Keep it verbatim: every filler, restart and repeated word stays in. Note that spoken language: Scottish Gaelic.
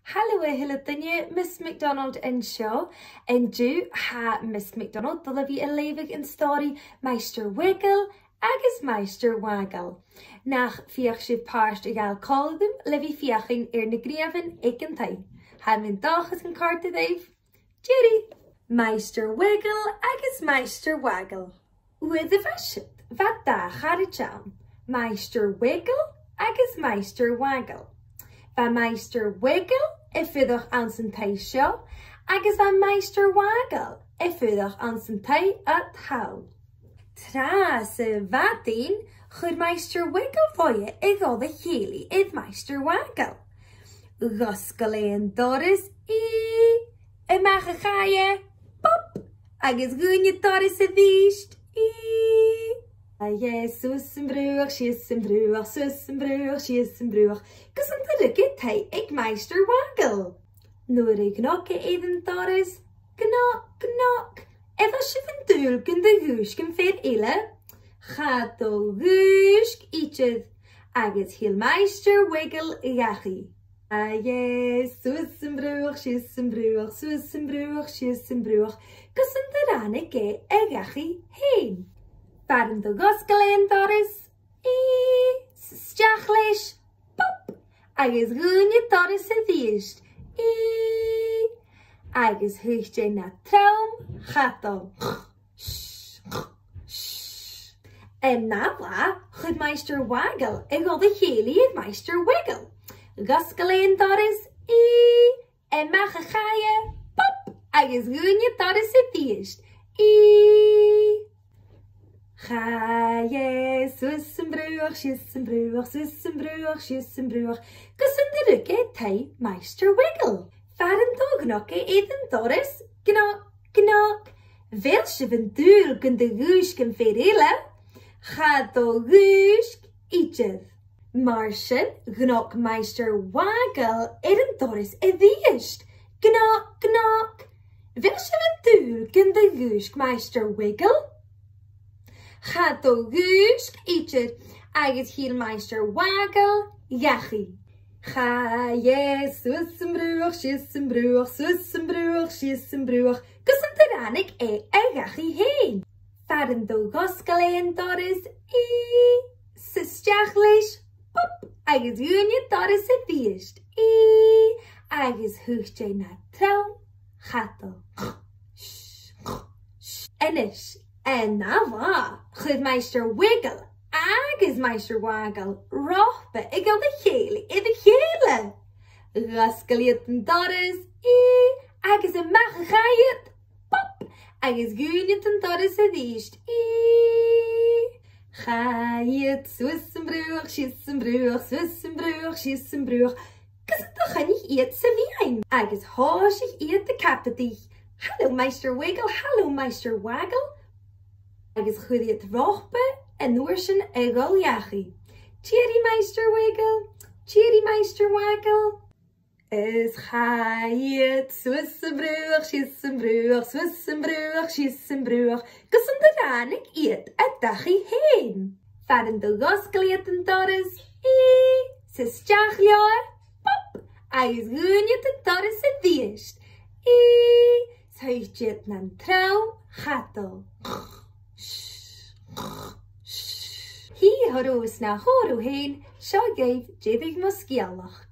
Halò a h-uile duine, Miss McDonald an seo. An-diugh, tha Miss McDonald a' dol a bhith a' leughadh an stòiridh Maighstir Wiggle agus Maighstir Waggle. Nach feuch sibh pàirt a ghabhail còmhla rium le bhith a' feuchainn air na gnìomhan aig an taigh. Tha mi an dòchas gun còrd e ribh. Tìoraidh! Maighstir Wiggle agus Maighstir Waggle. Uair a bha siud, bha dà charaid ann, Maighstir Wiggle agus Maighstir Waggle. Bha Maighstir Wiggle a' fuireach anns an taigh seo, agus bha Maighstir Waggle a' fuireach anns an taigh ud thall. Tràth sa mhadainn, chuir Maighstir Wiggle bhuaithe a dhol a chèilidh air Maighstir Waggle. Dh'fhosgail e an doras, ì, a-mach a chaidh e, pop, agus dhùin an doras a-rithist, ì. Chaidh e suas am bruach, sìos am bruach, suas am bruach, sìos am bruach, gus an do ràinig e taigh aig Maighstir Waggle. Nuair a ghnog e air an doras, gnog, gnog, a bheil sibh an dùil gun do dhùisg am fear eile? Cha do dhùisg idir, agus thill Maighstir Wiggle dhachaigh. Chaidh e suas am bruach, sìos am bruach, suas am bruach, sìos am bruach, gus an do ràinig e a dhachaigh fhèin. Far an do dh'fhosgail e an doras, ì, 's a-steach leis, pop, agus dhùin an doras a-rithist, ì, agus thuit e na trom chadal. An ath latha, chuir Maighstir Waggle a dhol a chèilidh air Maighstir Wiggle. Dh'fhosgail e an doras, ì, a-mach a chaidh e, pop, agus dhùin an doras a-rithist, ì. Chaidh e suas am bruach, sìos am bruach, suas am bruach, sìos am bruach, gus an do ràinig e taigh Maighstir Wiggle. Far an do ghnog e air an doras, gnog, gnog, a bheil sibh an dùil gun do dhùisg am fear eile? Cha do dhùisg idir. Mar sin, ghnog Maighstir Waggle air an doras a-rithist. Gnog, gnog. A bheil sibh an dùil gun do dhùisg Maighstir Wiggle? Cha do dhùisg idir, agus thill Maighstir Waggle dhachaigh. Chaidh e suas am bruach, sìos am bruach, suas am bruach, sìos am bruach, gus an do ràinig e a dhachaigh fhèin. Far an do dh'fhosgail e an doras, ì, 's a-steach leis, pop, agus dhùin an doras a-rithist, ì, agus thuit e na trom chadal. A-nis, an ath latha, chuir Maighstir Wiggle agus Maighstir Waggle romhpa a dhol a chèilidh air a chèile. Dh'fhosgail iad an doras, ì, agus a-mach a chaidh iad, pop, agus dhùin iad an doras a-rithist, ì. Chaidh iad suas am bruach, sìos am bruach, suas am bruach, sìos am bruach, gus an do choinnich iad sa mheadhan, agus thòisich iad a' cabadaich. Halò, Maighstir Wiggle, halò, Maighstir Waggle. Agus chuir iad romhpa an uair sin a dhol dhachaigh. Tìoraidh, Maighstir Wiggle, tìoraidh, Maighstir Waggle. Is chaidh iad suas am bruach, sìos am bruach, suas am bruach, sìos am bruach, gus an do ràinig iad an dachaigh fhèin. Far an do dh'fhosgail iad an doras, ì, 's a-steach leotha, pop, agus dhùin iad an doras a-rithist, ì, 's thuit iad nan trom chadal. Hì, hòrò, 's na h-òrò fhèin, seo dhuibh deireadh mo sgeulachd.